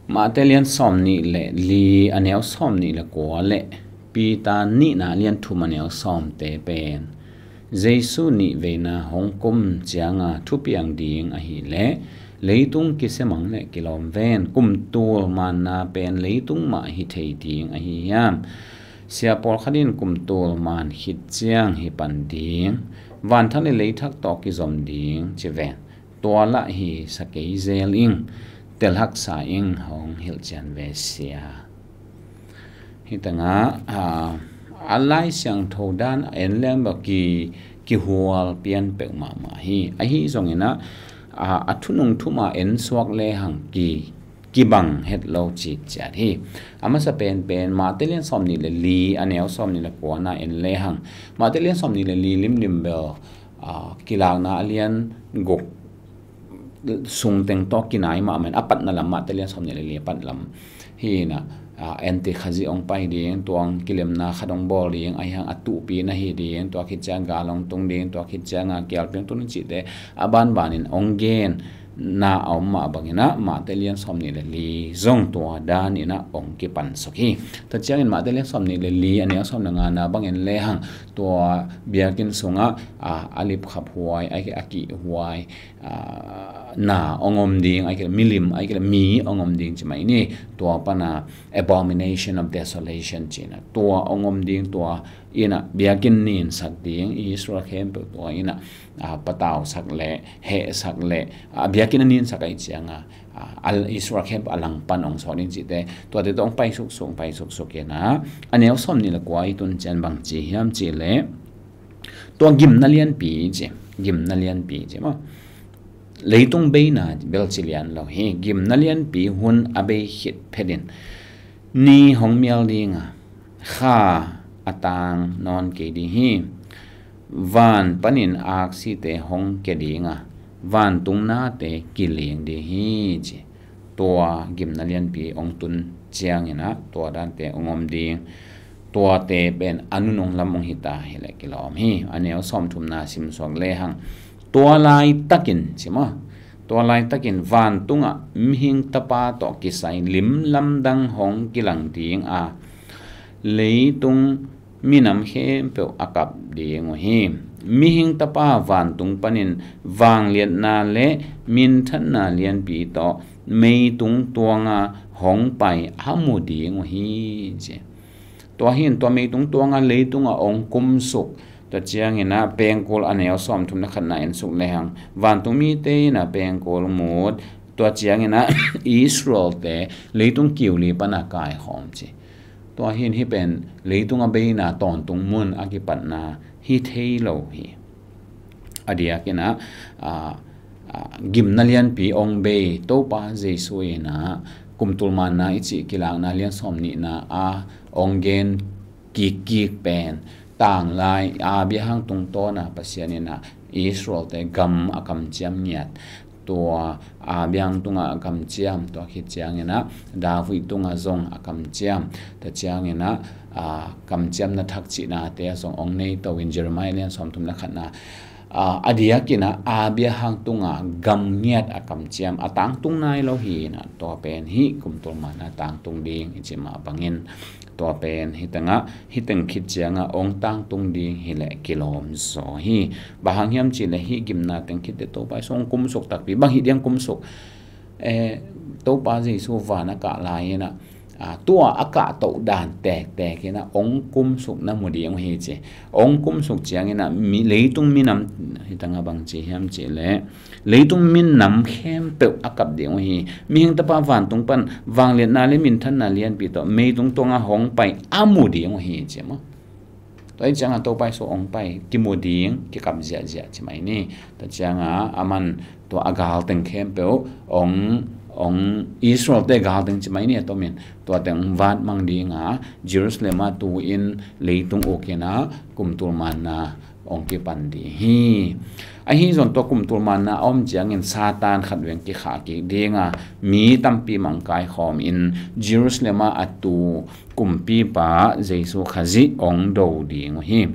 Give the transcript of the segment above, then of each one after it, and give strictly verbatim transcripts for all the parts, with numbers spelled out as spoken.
Mate lian sawm nih le li a neu sawm nih le kua le Peter nihna lian thum a neu sawmte pen Jesu nih veina hong kum cianga thupiang ding ahileh leitung kisemang le kilawm ven, kum tul manna pen leitung mah hi thei ding ahi hiam? Sia pawlkhat in kum tul man khit ciang hi pan ding, vanthak le leithak tawh kizom ding ci ven. Tua lah hi sa kei zel ing, tel haksa ing hong hilhcian ve sia. Hi tengah a, a Lai Siangtho dan a en leng bawk ki, kihual pian peuh mahmah hi. Ahi zonginah a, a thunung thuma en suak lehang ki, kibang het lo cik ciat hi. A masa penpen Mate lian sawm nih le li a neu sawm nih le kuana en lehang Mate lian sawm nih le li limlim bel a, kilakna a lian guk sung teng tawh kinai mahmah in a patna lam Mate lian sawm nih le li a pat lam hi inah, a, enti Khazih hong pai ding, tuang kilemna khat hong bawl ding, ahi hang a tuhpi na hi ding, tua khit ciang gal hong tung ding, tua khit cianga kialpi hong tung ding cihte a banbanin hong gen na a om mah banginah Mate lian sawm nih le li zong tua daninah hong kipansuk hi. Tua ciangin Mate lian sawm nih le li a neu sawm le ngana bangin lehang tua biakinn sungah a, a lipkhap huai, a, a kih huai, a, na hong om ding, a, milim, a, mi hong om ding ci mai ni. Tua pana abomination of desolation cina tua hong om ding, tua inah biakinn ninsak ding, Israel khempeuh tua inah a, patausak le hehsak le a, biakinn a ninsak ahi cianga a, Israel khempeuh a langpan hong sawt ding cihte, tuate tawh hong paisuksuk, hong paisuksuk inah a neu sawm nih le kua i tun cian bang ci hiam cihleh tua gimna lianpi ci, gimna lianpi ci maw? Leitung beina bel ci lian lo hi, gimna lianpi hun a bei khit phetin ni hong mial dinga, kha a tang nawn kei ding hi. Van panin aksite hong ke dinga, vantung nate kiling ding hi ci. Tua gimna lianpi hong tun cianginah tua dante hong om ding. Tuate pen a nunung lam hong hita hileh kilawm hi. A neu sawmthumna simsuak lehang tua laitakin ci maw? Tua laitakin vantungah mihing tapa tawh kisai lim lamdang hong kilang ding a, leitung minam khempeuh a kap ding uh hi. Mihing tapa vantung panin vangliatna le minthanna lianpi tawh meitung tuanga hong pai a mu ding uh hi ci. Tua hin tua meitung tuanga leitunga hong kumsuk, tua cianginah pengkul a neu sawmthum le khatna ensuk lehang vantung mite inah pengkul mut, tua cianginah Israelte leitung kiuli pana kaikhawm ci. Tua hin hi pen leitung a beina tawntung mun a kipatna hi thei lo hi. A diakinah a, a, gimna lianpi hong bei Topa Jesu inah kumtul manna i cih kilakna lian sawm nihna a hong gen kikkik pen tanglai a biahang tungtawna Pasian inah Israelte gam a kamciam ngiat, tua a biang tungah a kamciam, tua khit cianginah David tungah zong a kamciam, tua cianginah a kamciamna thak cihnate a zong hong nei to in Jeremiah lian sawmthum le khatna a, a diakinah a biahang tungah gam ngiat a kamciam a tangtung nai lo hi inah tua pen hih kumtul manna tangtung ding i cih mah bangin tua pen hi tengah hi teng khit cianga hong tangtung ding hileh kilawm zaw hi. Bang hang hiam cihleh hih gimna teng khitte Topa Jesu hong kumsuk takpi, bang hi diang kumsuk? Eh, Topa Jesu van a kah lai inah a, tua a kahtoh dan tektek inah hong kumsuk na mu ding uh hi ci. Hong kumsuk cianginah mi, leitung minam hi tengah bang ci hiam cihleh leitung minam khempeuh a kap ding uh hi. Mihing tapa vantung pan vangliatna le minthanna lianpi tawh meitung tuanga hong pai a mu ding uh hi ci maw? Tua hi cianga Topa Jesu hong pai kimu ding kikap ziahziah ci mai ni. Tua cianga a man tua a galteng khempeuh hong, hong Israelte galteng ci mai ni a tomin tua teng hong vat mang dinga Jerusalem ah tu-in leitung ukinah kumtul manna hong kipan ding hi. Ahi zong tua kumtul manna a om ciangin Satan khatveng kikhah kik dinga mi tampi mangkaikhawm in Jerusalem ah a tu kumpipa Jesu Khazih hong do ding uh hi.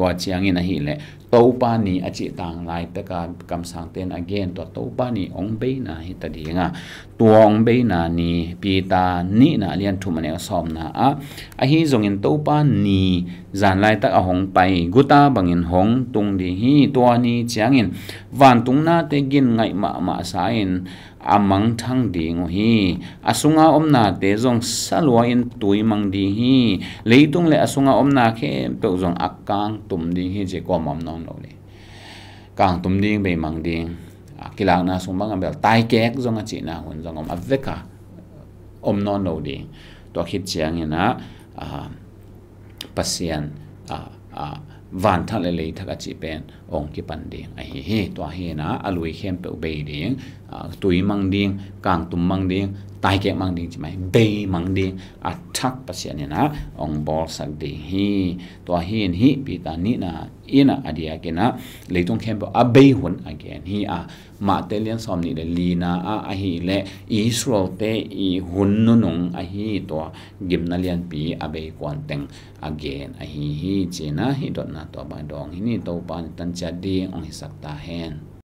Tua ciangin ahih leh Topa ni a cih tang lai peka kamsangte in a gen tua Topa ni hong beina hi ta ding a, tua hong beina ni Peter nihna lian thum a neu sawmna ah, ahi zongin Topa ni zan laitak a hong pai guta bangin hong tung ding hi. Tua ni ciangin vantung nate gin ngaih mahmah sa in a mangthang ding uh hi. A sunga omnate zong salua in tui mang ding hi. Leitung le a sunga omna khempeuh zong a kangtum ding hi. Ci kuamah om nawn lo le, kangtum ding, beimang ding, a kilakna sung bang a bel taikek zong a cihna hun zong om, a veka om nawn lo ding. Tua khit ciangin ah, a, Pasian, a, a, vanthak le leithak a cih pen hong kipan ding ahi hi. Tua hi in ah a lui khempeuh bei ding, a, tui mang ding, kangtum mang ding, taikek mang ding, ci mai, beimang ding a thak Pasian in ah hong bawlsak ding hi. Tua hi in hih Peter nihna in ah a diakin ah leitung khempeuh a bei hun a gen hi. A, Mate lian sawm nih le lina ah ahih leh Israelte i hun nunung ahi tua gimna lianpi a bei kuan teng a gen ahi hi. Ci in ah hih dotna tua bang dawng hi ni. Topa in tan ciat ding hong hisak ta hen.